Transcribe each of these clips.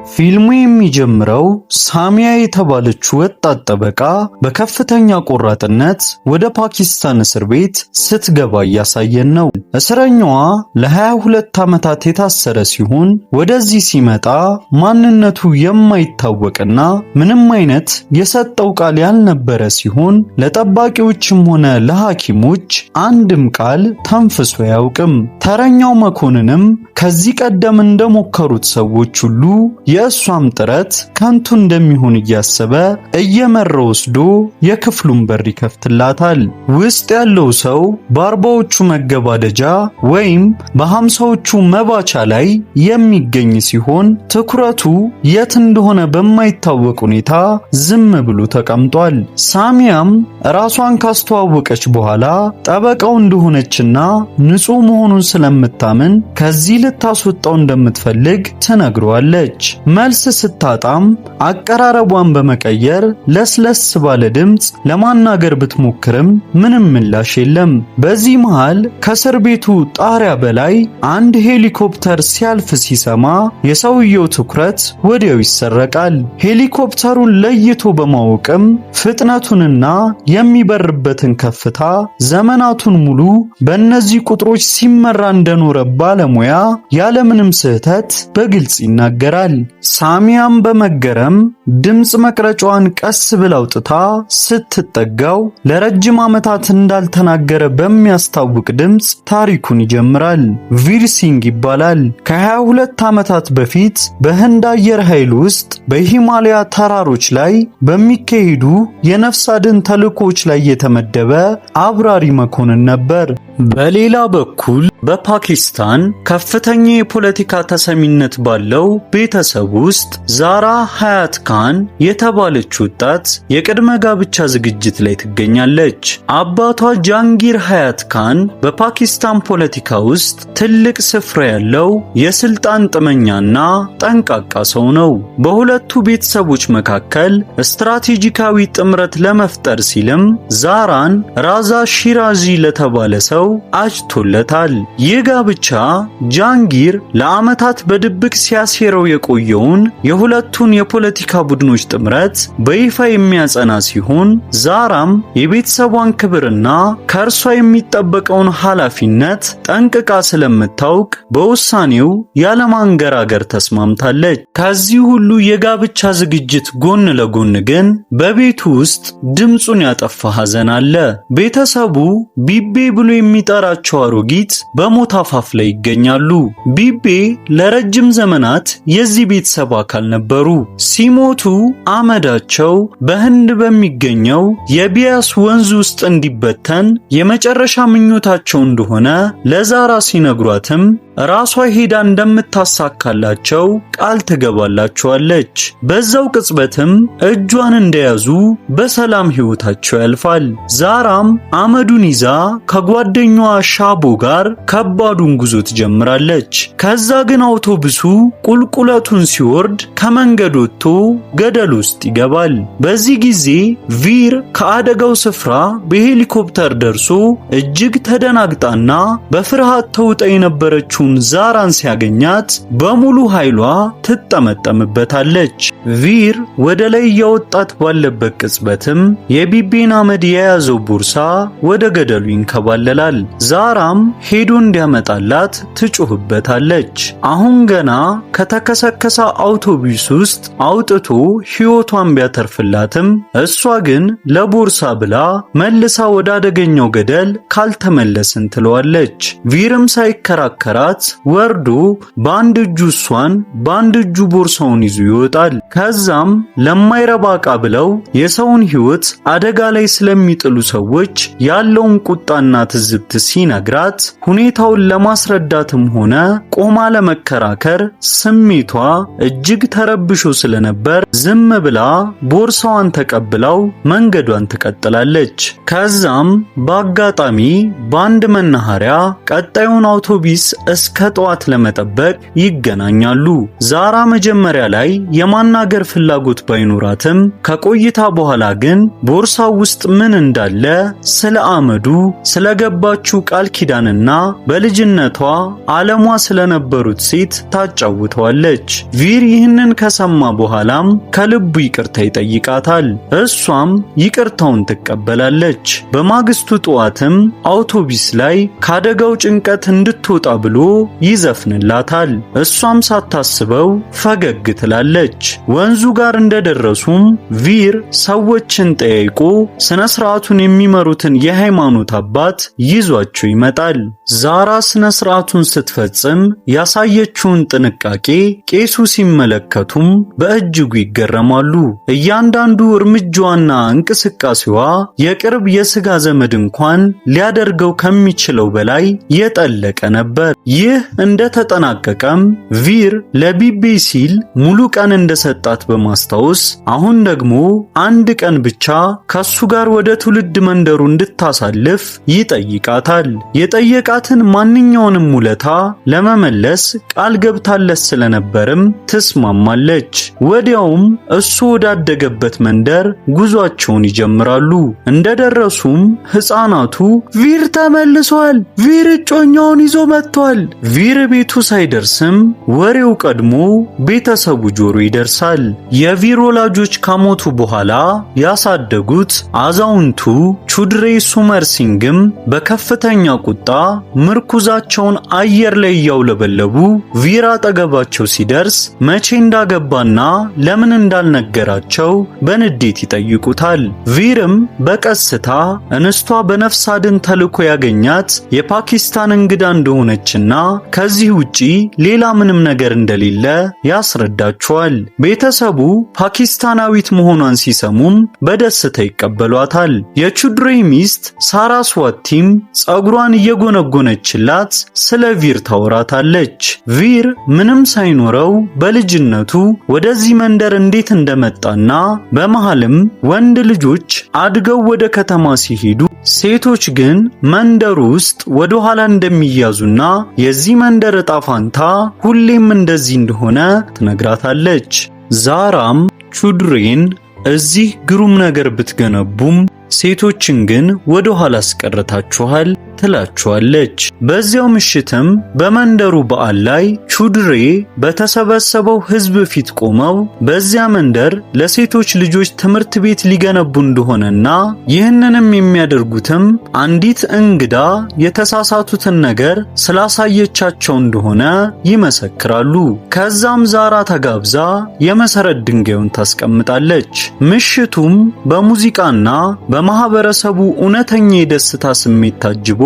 ፊልሙ የሚጀምረው ሳሚያ የተባለች ወጣት ጠበቃ በከፍተኛ ቆራጥነት ወደ ፓኪስታን እስር ቤት ስትገባ እያሳየን ነው። እስረኛዋ ለ22 ዓመታት የታሰረ ሲሆን ወደዚህ ሲመጣ ማንነቱ የማይታወቅና ምንም አይነት የሰጠው ቃል ያልነበረ ሲሆን ለጠባቂዎችም ሆነ ለሐኪሞች አንድም ቃል ተንፍሶ አያውቅም። ተረኛው መኮንንም ከዚህ ቀደም እንደሞከሩት ሰዎች ሁሉ የእሷም ጥረት ከንቱ እንደሚሆን እያሰበ እየመራ ወስዶ የክፍሉን በር ይከፍትላታል። ውስጥ ያለው ሰው በ40ዎቹ መገባደጃ ወይም በ50ዎቹ መባቻ ላይ የሚገኝ ሲሆን ትኩረቱ የት እንደሆነ በማይታወቅ ሁኔታ ዝም ብሎ ተቀምጧል። ሳሚያም ራሷን ካስተዋወቀች በኋላ ጠበቃው እንደሆነችና ንጹሕ መሆኑን ስለምታምን ከዚህ ልታስወጣው እንደምትፈልግ ትነግረዋለች። መልስ ስታጣም አቀራረቧን በመቀየር ለስለስ ባለ ድምፅ ለማናገር ብትሞክርም ምንም ምላሽ የለም። በዚህ መሃል ከእስር ቤቱ ጣሪያ በላይ አንድ ሄሊኮፕተር ሲያልፍ ሲሰማ የሰውየው ትኩረት ወዲያው ይሰረቃል። ሄሊኮፕተሩን ለይቶ በማወቅም ፍጥነቱንና የሚበርበትን ከፍታ ዘመናቱን ሙሉ በእነዚህ ቁጥሮች ሲመራ እንደኖረ ባለሙያ ያለምንም ስህተት በግልጽ ይናገራል። ሳሚያም በመገረም ድምፅ መቅረጫዋን ቀስ ብላ አውጥታ ስትጠጋው ለረጅም ዓመታት እንዳልተናገረ በሚያስታውቅ ድምፅ ታሪኩን ይጀምራል። ቪር ሲንግ ይባላል። ከ22 ዓመታት በፊት በህንድ አየር ኃይል ውስጥ በሂማሊያ ተራሮች ላይ በሚካሄዱ የነፍስ አድን ተልእኮዎች ላይ የተመደበ አብራሪ መኮንን ነበር። በሌላ በኩል በፓኪስታን ከፍተኛ የፖለቲካ ተሰሚነት ባለው ቤተሰብ ውስጥ ዛራ ሀያት ካን የተባለች ወጣት የቅድመ ጋብቻ ዝግጅት ላይ ትገኛለች። አባቷ ጃንጊር ሀያት ካን በፓኪስታን ፖለቲካ ውስጥ ትልቅ ስፍራ ያለው የስልጣን ጥመኛና ጠንቃቃ ሰው ነው። በሁለቱ ቤተሰቦች መካከል ስትራቴጂካዊ ጥምረት ለመፍጠር ሲልም ዛራን ራዛ ሺራዚ ለተባለ ሰው አጭቶለታል። ይህ ጋብቻ ጃንጊር ለዓመታት በድብቅ ሲያሴረው የቆየውን የሁለቱን የፖለቲካ ቡድኖች ጥምረት በይፋ የሚያጸና ሲሆን ዛራም የቤተሰቧን ክብርና ከእርሷ የሚጠበቀውን ኃላፊነት ጠንቅቃ ስለምታውቅ በውሳኔው ያለማንገራገር ተስማምታለች። ከዚህ ሁሉ የጋብቻ ዝግጅት ጎን ለጎን ግን በቤቱ ውስጥ ድምፁን ያጠፋ ሐዘን አለ። ቤተሰቡ ቢቤ ብሎ የሚጠራቸው አሮጊት በሞት አፋፍ ላይ ይገኛሉ። ቢቤ ለረጅም ዘመናት የዚህ ቤተሰብ አካል ነበሩ። ሲሞቱ አመዳቸው በህንድ በሚገኘው የቢያስ ወንዝ ውስጥ እንዲበተን የመጨረሻ ምኞታቸው እንደሆነ ለዛራ ሲነግሯትም ራሷ ሄዳ እንደምታሳካላቸው ቃል ትገባላቸዋለች። በዛው ቅጽበትም እጇን እንደያዙ በሰላም ሕይወታቸው ያልፋል። ዛራም አመዱን ይዛ ከጓደኛዋ ሻቦ ጋር ከባዱን ጉዞ ትጀምራለች። ከዛ ግን አውቶቡሱ ቁልቁለቱን ሲወርድ ከመንገድ ወጥቶ ገደል ውስጥ ይገባል። በዚህ ጊዜ ቪር ከአደጋው ስፍራ በሄሊኮፕተር ደርሶ እጅግ ተደናግጣና በፍርሃት ተውጣ የነበረችውን ዛራን ሲያገኛት በሙሉ ኃይሏ ትጠመጠምበታለች። ቪር ወደ ላይ እያወጣት ባለበት ቅጽበትም የቢቤን አመድ የያዘው ቦርሳ ወደ ገደሉ ይንከባለላል። ዛራም ሄዶ እንዲያመጣላት ትጮህበታለች። አሁን ገና ከተከሰከሰ አውቶቡስ ውስጥ አውጥቶ ሕይወቷን ቢያተርፍላትም እሷ ግን ለቦርሳ ብላ መልሳ ወደ አደገኛው ገደል ካልተመለስን ትለዋለች። ቪርም ሳይከራከራት ወርዶ በአንድ እጁ እሷን በአንድ እጁ ቦርሳውን ይዞ ይወጣል። ከዛም ለማይረባ ዕቃ ብለው የሰውን ሕይወት አደጋ ላይ ስለሚጥሉ ሰዎች ያለውን ቁጣና ትዝብት ሲነግራት ሁኔታውን ለማስረዳትም ሆነ ቆማ ለመከራከር ስሜቷ እጅግ ተረብሾ ስለነበር ዝም ብላ ቦርሳዋን ተቀብላው መንገዷን ትቀጥላለች። ከዛም በአጋጣሚ በአንድ መናኸሪያ ቀጣዩን አውቶቢስ እስከ ጠዋት ለመጠበቅ ይገናኛሉ። ዛራ መጀመሪያ ላይ የማናገር ፍላጎት ባይኖራትም ከቆይታ በኋላ ግን ቦርሳው ውስጥ ምን እንዳለ ስለ አመዱ፣ ስለገባችው ቃል ኪዳንና በልጅነቷ ዓለሟ ስለነበሩት ሴት ታጫውተዋለች። ቪር ቪር ይህንን ከሰማ በኋላም ከልቡ ይቅርታ ይጠይቃታል። እሷም ይቅርታውን ትቀበላለች። በማግስቱ ጠዋትም አውቶቢስ ላይ ካደጋው ጭንቀት እንድትወጣ ብሎ ይዘፍንላታል። እሷም ሳታስበው ፈገግ ትላለች። ወንዙ ጋር እንደደረሱም ቪር ሰዎችን ጠያይቆ ስነ ስርዓቱን የሚመሩትን የሃይማኖት አባት ይዟቸው ይመጣል። ዛራ ስነ ስርዓቱን ስትፈጽም ያሳየችውን ጥንቃቄ ቄሱ ሲመለከቱም በእጅጉ ይገረማሉ። እያንዳንዱ እርምጃዋና እንቅስቃሴዋ የቅርብ የስጋ ዘመድ እንኳን ሊያደርገው ከሚችለው በላይ የጠለቀ ነበር። ይህ እንደተጠናቀቀም ቪር ለቢቤ ሲል ሙሉ ቀን እንደሰጣት በማስታወስ አሁን ደግሞ አንድ ቀን ብቻ ከሱ ጋር ወደ ትውልድ መንደሩ እንድታሳልፍ ይጠይቃታል። የጠየቃትን ማንኛውንም ውለታ ለመመለስ ቃል ገብታለት ስለነበርም ትስማማለች። ወዲያውም እሱ ወዳደገበት መንደር ጉዟቸውን ይጀምራሉ። እንደደረሱም ሕፃናቱ ቪር ተመልሷል፣ ቪር እጮኛውን ይዞ መጥቷል። ቪር ቤቱ ሳይደርስም ወሬው ቀድሞ ቤተሰቡ ጆሮ ይደርሳል። የቪር ወላጆች ከሞቱ በኋላ ያሳደጉት አዛውንቱ ቹድሬ ሱመር ሲንግም በከፍተኛ ቁጣ ምርኩዛቸውን አየር ላይ እያውለበለቡ ቪር አጠገባቸው ሲደርስ መቼ እንዳገባና ለምን እንዳልነገራቸው በንዴት ይጠይቁታል። ቪርም በቀስታ እንስቷ በነፍስ አድን ተልኮ ያገኛት የፓኪስታን እንግዳ እንደሆነችና ከዚህ ውጪ ሌላ ምንም ነገር እንደሌለ ያስረዳቸዋል። ቤተሰቡ ፓኪስታናዊት መሆኗን ሲሰሙም በደስታ ይቀበሏታል። የቹድሬ ሚስት ሳራስዋቲም ጸጉሯን እየጎነጎነችላት ስለ ቪር ታወራታለች። ቪር ምንም ሳይኖረው በልጅነቱ ወደዚህ መንደር እንዴት እንደመጣና በመሃልም ወንድ ልጆች አድገው ወደ ከተማ ሲሄዱ ሴቶች ግን መንደሩ ውስጥ ወደ ኋላ እንደሚያዙና የዚህ መንደር ዕጣ ፋንታ ሁሌም እንደዚህ እንደሆነ ትነግራታለች። ዛራም ቹድሬን እዚህ ግሩም ነገር ብትገነቡም ሴቶችን ግን ወደ ኋላ አስቀርታችኋል ትላችኋለች። በዚያው ምሽትም በመንደሩ በዓል ላይ ቹድሬ በተሰበሰበው ሕዝብ ፊት ቆመው በዚያ መንደር ለሴቶች ልጆች ትምህርት ቤት ሊገነቡ እንደሆነና ይህንንም የሚያደርጉትም አንዲት እንግዳ የተሳሳቱትን ነገር ስላሳየቻቸው እንደሆነ ይመሰክራሉ። ከዛም ዛራ ተጋብዛ የመሰረት ድንጋዩን ታስቀምጣለች። ምሽቱም በሙዚቃና በማህበረሰቡ እውነተኛ የደስታ ስሜት ታጅቦ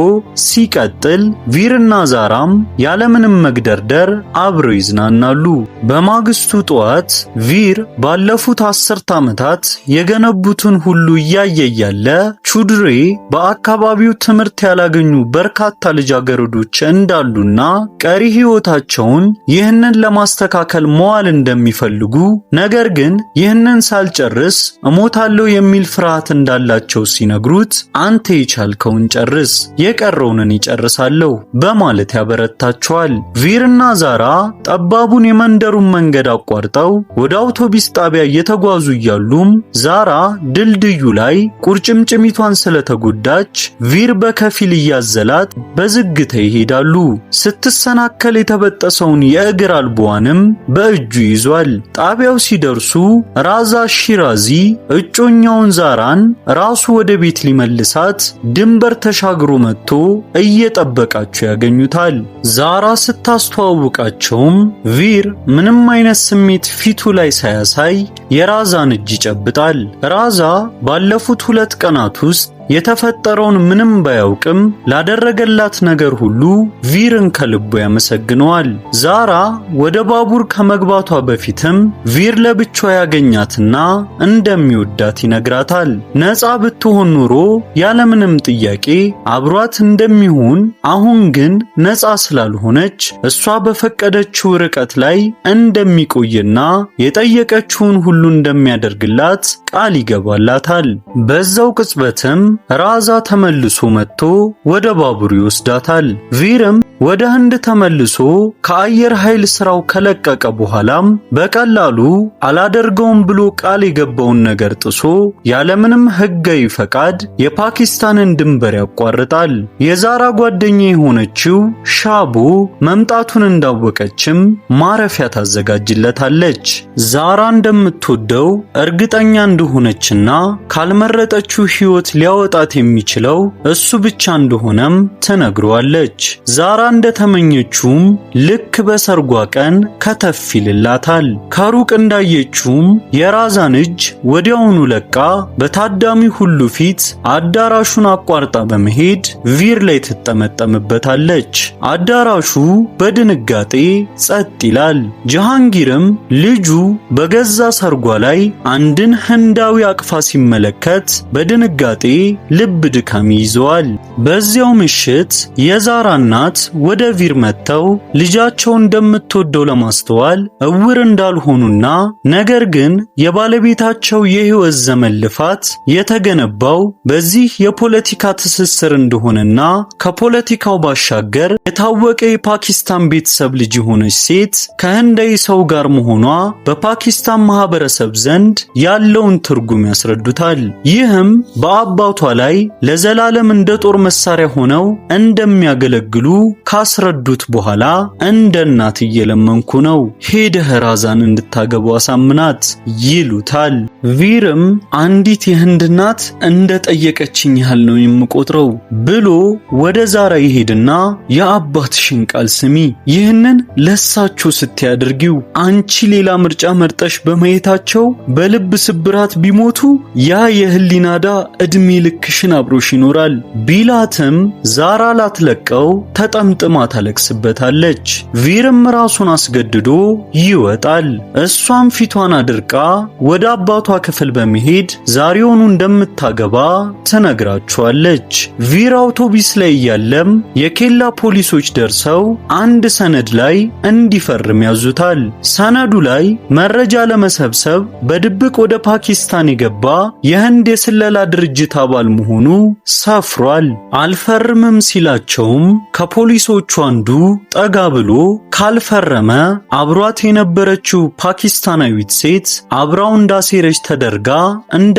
ሲቀጥል ቪርና ዛራም ያለምንም መግደርደር አብረው ይዝናናሉ። በማግስቱ ጠዋት ቪር ባለፉት 10 ዓመታት የገነቡትን ሁሉ እያየ እያለ ቹድሬ በአካባቢው ትምህርት ያላገኙ በርካታ ልጃገረዶች እንዳሉና ቀሪ ሕይወታቸውን ይህንን ለማስተካከል መዋል እንደሚፈልጉ፣ ነገር ግን ይህንን ሳልጨርስ እሞታለሁ የሚል ፍርሃት እንዳላቸው ሲነግሩት አንተ የቻልከውን ጨርስ፣ የቀረውን እኔ እጨርሳለሁ በማለት ያበረታቸዋል። ቪርና ዛራ ጠባቡን የመንደሩን መንገድ አቋርጠው ወደ አውቶቢስ ጣቢያ እየተጓዙ እያሉም ዛራ ድልድዩ ላይ ቁርጭምጭሚቷን ስለተጎዳች ቪር በከፊል እያዘላት በዝግታ ይሄዳሉ። ስትሰናከል የተበጠሰውን የእግር አልቦዋንም በእጁ ይዟል። ጣቢያው ሲደርሱ ራዛ ሺራዚ እጮኛውን ዛራን ራሱ ወደ ቤት ሊመልሳት ድንበር ተሻግሮ መጥቶ እየጠበቃቸው ያገኙታል። ዛራ ስታስተዋውቃቸውም ቪር ምንም አይነት ስሜት ፊቱ ላይ ሳያሳይ የራዛን እጅ ይጨብጣል። ራዛ ባለፉት 2 ቀናት ውስጥ የተፈጠረውን ምንም ባያውቅም ላደረገላት ነገር ሁሉ ቪርን ከልቡ ያመሰግነዋል። ዛራ ወደ ባቡር ከመግባቷ በፊትም ቪር ለብቻዋ ያገኛትና እንደሚወዳት ይነግራታል። ነፃ ብትሆን ኖሮ ያለምንም ጥያቄ አብሯት እንደሚሆን፣ አሁን ግን ነፃ ስላልሆነች እሷ በፈቀደችው ርቀት ላይ እንደሚቆይና የጠየቀችውን ሁሉ እንደሚያደርግላት ቃል ይገባላታል። በዛው ቅጽበትም ራዛ ተመልሶ መጥቶ ወደ ባቡሩ ይወስዳታል። ቪርም ወደ ህንድ ተመልሶ ከአየር ኃይል ስራው ከለቀቀ በኋላም በቀላሉ አላደርገውም ብሎ ቃል የገባውን ነገር ጥሶ ያለምንም ህጋዊ ፈቃድ የፓኪስታንን ድንበር ያቋርጣል። የዛራ ጓደኛ የሆነችው ሻቦ መምጣቱን እንዳወቀችም ማረፊያ ታዘጋጅለታለች። ዛራ እንደምትወደው እርግጠኛ እንደሆነችና ካልመረጠችው ህይወት ሊያወጣት የሚችለው እሱ ብቻ እንደሆነም ትነግረዋለች። ዛራ እንደተመኘችውም ልክ በሰርጓ ቀን ከተፍ ይልላታል። ከሩቅ እንዳየችውም የራዛን እጅ ወዲያውኑ ለቃ በታዳሚ ሁሉ ፊት አዳራሹን አቋርጣ በመሄድ ቪር ላይ ትጠመጠምበታለች። አዳራሹ በድንጋጤ ጸጥ ይላል። ጀሃንጊርም ልጁ በገዛ ሰርጓ ላይ አንድን ህንዳዊ አቅፋ ሲመለከት በድንጋጤ ልብ ድካም ይይዘዋል። በዚያው ምሽት የዛራ እናት ወደ ቪር መጥተው ልጃቸው እንደምትወደው ለማስተዋል እውር እንዳልሆኑና ነገር ግን የባለቤታቸው የህይወት ዘመን ልፋት የተገነባው በዚህ የፖለቲካ ትስስር እንደሆነና ከፖለቲካው ባሻገር የታወቀ የፓኪስታን ቤተሰብ ልጅ የሆነች ሴት ከህንዳዊ ሰው ጋር መሆኗ በፓኪስታን ማህበረሰብ ዘንድ ያለውን ትርጉም ያስረዱታል። ይህም በአባቷ ላይ ለዘላለም እንደ ጦር መሳሪያ ሆነው እንደሚያገለግሉ ካስረዱት በኋላ እንደ እናት እየለመንኩ ነው፣ ሄደህ ራዛን እንድታገቡ አሳምናት ይሉታል። ቪርም አንዲት የህንድ እናት እንደ ጠየቀችኝ ያህል ነው የምቆጥረው ብሎ ወደ ዛራ ይሄድና የአባትሽን ቃል ስሚ፣ ይህንን ለሳቸው ስትያደርጊው አንቺ ሌላ ምርጫ መርጠሽ በማየታቸው በልብ ስብራት ቢሞቱ ያ የህሊና ዕዳ ዕድሜ ልክሽን አብሮሽ ይኖራል ቢላትም ዛራ ላትለቀው ተጠምጥማ ታለቅስበታለች። ቪርም ራሱን አስገድዶ ይወጣል። እሷም ፊቷን አድርቃ ወደ አባቷ ክፍል በመሄድ ዛሬውኑ እንደምታገባ ትነግራቸዋለች። ቪር አውቶቢስ ላይ እያለም የኬላ ፖሊሶች ደርሰው አንድ ሰነድ ላይ እንዲፈርም ያዙታል። ሰነዱ ላይ መረጃ ለመሰብሰብ በድብቅ ወደ ፓኪስታን የገባ የህንድ የስለላ ድርጅት አባል መሆኑ ሰፍሯል። አልፈርምም ሲላቸውም ከፖሊሶቹ አንዱ ጠጋ ብሎ ካልፈረመ አብሯት የነበረችው ፓኪስታናዊት ሴት አብራው እንዳሴረች ተደርጋ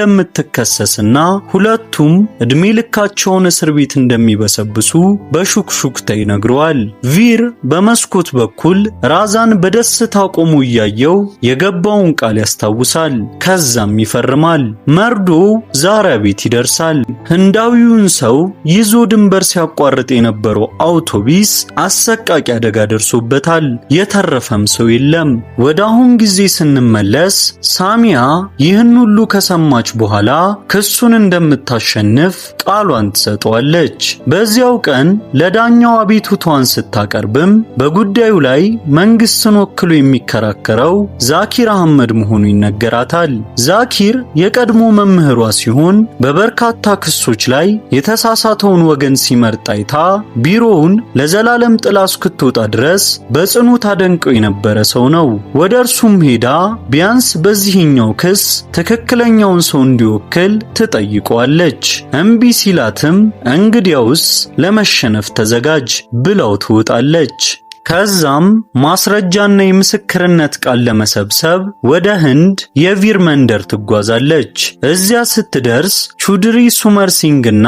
እንደምትከሰስና ሁለቱም እድሜ ልካቸውን እስር ቤት እንደሚበሰብሱ በሹክሹክታ ይነግረዋል። ቪር በመስኮት በኩል ራዛን በደስታ ቆሞ እያየው የገባውን ቃል ያስታውሳል። ከዛም ይፈርማል። መርዶ ዛራ ቤት ይደርሳል። ህንዳዊውን ሰው ይዞ ድንበር ሲያቋርጥ የነበረው አውቶቢስ አሰቃቂ አደጋ ደርሶበታል። የተረፈም ሰው የለም። ወደ አሁን ጊዜ ስንመለስ ሳሚያ ይህን ሁሉ ከሰማች በኋላ ክሱን እንደምታሸንፍ ቃሏን ትሰጠዋለች። በዚያው ቀን ለዳኛው አቤቱታዋን ስታቀርብም በጉዳዩ ላይ መንግስትን ወክሎ የሚከራከረው ዛኪር አህመድ መሆኑ ይነገራታል። ዛኪር የቀድሞ መምህሯ ሲሆን በበርካታ ክሶች ላይ የተሳሳተውን ወገን ሲመርጥ አይታ ቢሮውን ለዘላለም ጥላ እስክትወጣ ድረስ በጽኑ ታደንቀው የነበረ ሰው ነው። ወደ እርሱም ሄዳ ቢያንስ በዚህኛው ክስ ትክክለኛውን ሰው እንዲወክል ትጠይቀዋለች። እምቢ ሲላትም እንግዲያውስ ለመሸነፍ ተዘጋጅ ብላው ትወጣለች። ከዛም ማስረጃና የምስክርነት ቃል ለመሰብሰብ ወደ ህንድ የቪር መንደር ትጓዛለች። እዚያ ስትደርስ ቹድሪ ሱመር ሲንግና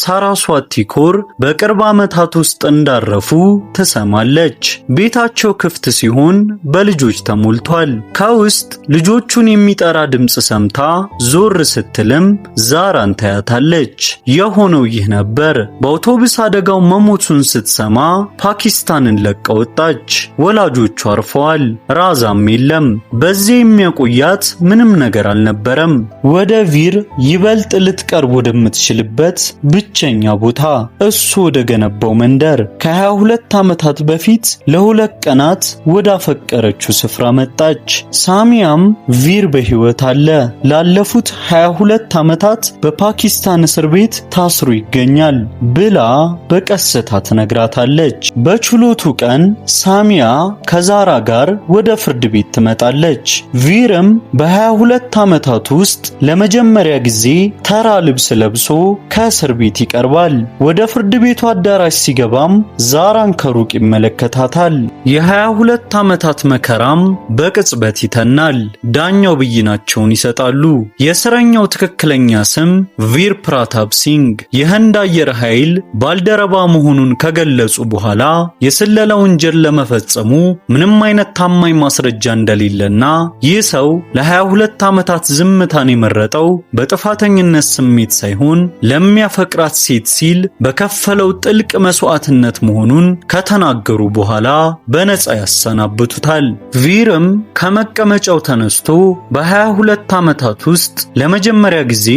ሳራስዋቲ ኮር በቅርብ ዓመታት ውስጥ እንዳረፉ ትሰማለች። ቤታቸው ክፍት ሲሆን በልጆች ተሞልቷል። ከውስጥ ልጆቹን የሚጠራ ድምፅ ሰምታ ዞር ስትልም ዛራን ታያታለች። የሆነው ይህ ነበር። በአውቶቡስ አደጋው መሞቱን ስትሰማ ፓኪስታንን ለቀው ወጣች። ወላጆቹ አርፈዋል። ራዛም የለም። በዚህ የሚያቆያት ምንም ነገር አልነበረም። ወደ ቪር ይበልጥ ልትቀርብ ወደምትችልበት ብቸኛ ቦታ እሱ ወደ ገነባው መንደር ከ22 ዓመታት በፊት ለሁለት ቀናት ወዳፈቀረችው ስፍራ መጣች። ሳሚያም ቪር በሕይወት አለ። ላለፉት 22 ዓመታት በፓኪስታን እስር ቤት ታስሮ ይገኛል ብላ በቀስታ ትነግራታለች። በችሎቱ ቀን ሳሚያ ከዛራ ጋር ወደ ፍርድ ቤት ትመጣለች። ቪርም በ22 ዓመታት ውስጥ ለመጀመሪያ ጊዜ ተራ ልብስ ለብሶ ከእስር ቤት ይቀርባል። ወደ ፍርድ ቤቱ አዳራሽ ሲገባም ዛራን ከሩቅ ይመለከታታል። የ22 ዓመታት መከራም በቅጽበት ይተናል። ዳኛው ብይናቸውን ይሰጣሉ። የእስረኛው ትክክለኛ ስም ቪር ፕራታፕ ሲንግ የህንድ አየር ኃይል ባልደረባ መሆኑን ከገለጹ በኋላ የስለላ ወንጀል ለመፈጸሙ ምንም አይነት ታማኝ ማስረጃ እንደሌለና ይህ ሰው ለ22 ዓመታት ዝምታን የመረጠው በጥፋተኝነት ስሜት ሳይሆን ለሚያፈቅራት ሴት ሲል በከፈለው ጥልቅ መስዋዕትነት መሆኑን ከተናገሩ በኋላ በነፃ ያሰናብቱታል። ቪርም ከመቀመጫው ተነስቶ በ22 ዓመታት ውስጥ ለመጀመሪያ ጊዜ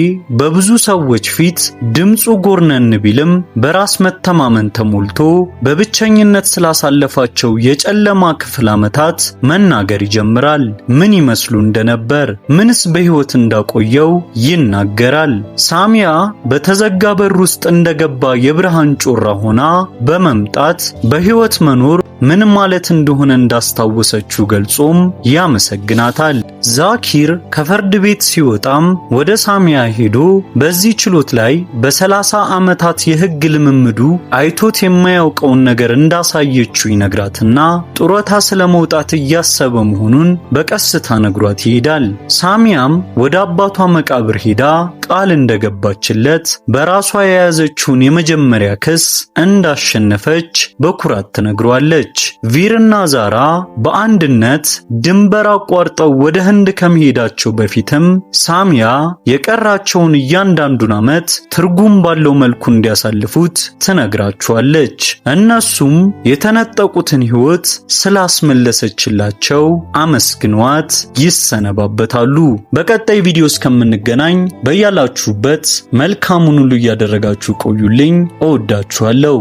በብዙ ሰዎች ፊት ድምፁ ጎርነን ቢልም በራስ መተማመን ተሞልቶ በብቸኝነት ስላሳለፋቸው የጨለማ ክፍል ዓመታት መናገር ይጀምራል። ምን ይመስሉ እንደነበር፣ ምንስ በሕይወት እንዳቆየው ይናገራል። ሳሚያ በተዘጋ በር ውስጥ እንደገባ የብርሃን ጮራ ሆና በመምጣት በሕይወት መኖር ምን ማለት እንደሆነ እንዳስታወሰችው ገልጾም ያመሰግናታል። ዛኪር ከፍርድ ቤት ሲወጣም ወደ ሳሚያ ሄዶ በዚህ ችሎት ላይ በ30 ዓመታት የሕግ ልምምዱ አይቶት የማያውቀውን ነገር እንዳሳየችው ይነግራትና ጡረታ ስለመውጣት እያሰበ መሆኑን በቀስታ ነግሯት ይሄዳል። ሳሚያም ወደ አባቷ መቃብር ሄዳ ቃል እንደገባችለት በራሷ የያዘችውን የመጀመሪያ ክስ እንዳሸነፈች በኩራት ትነግሯለች። ቪርና ዛራ በአንድነት ድንበር አቋርጠው ወደ ህንድ ከመሄዳቸው በፊትም ሳሚያ የቀራቸውን እያንዳንዱን ዓመት ትርጉም ባለው መልኩ እንዲያሳልፉት ትነግራቸዋለች። እነሱም የተነጠቁትን ሕይወት ስላስመለሰችላቸው አመስግኗት ይሰነባበታሉ። በቀጣይ ቪዲዮ እስከምንገናኝ በያላችሁበት መልካሙን ሁሉ እያደረጋችሁ ቆዩልኝ። እወዳችኋለሁ።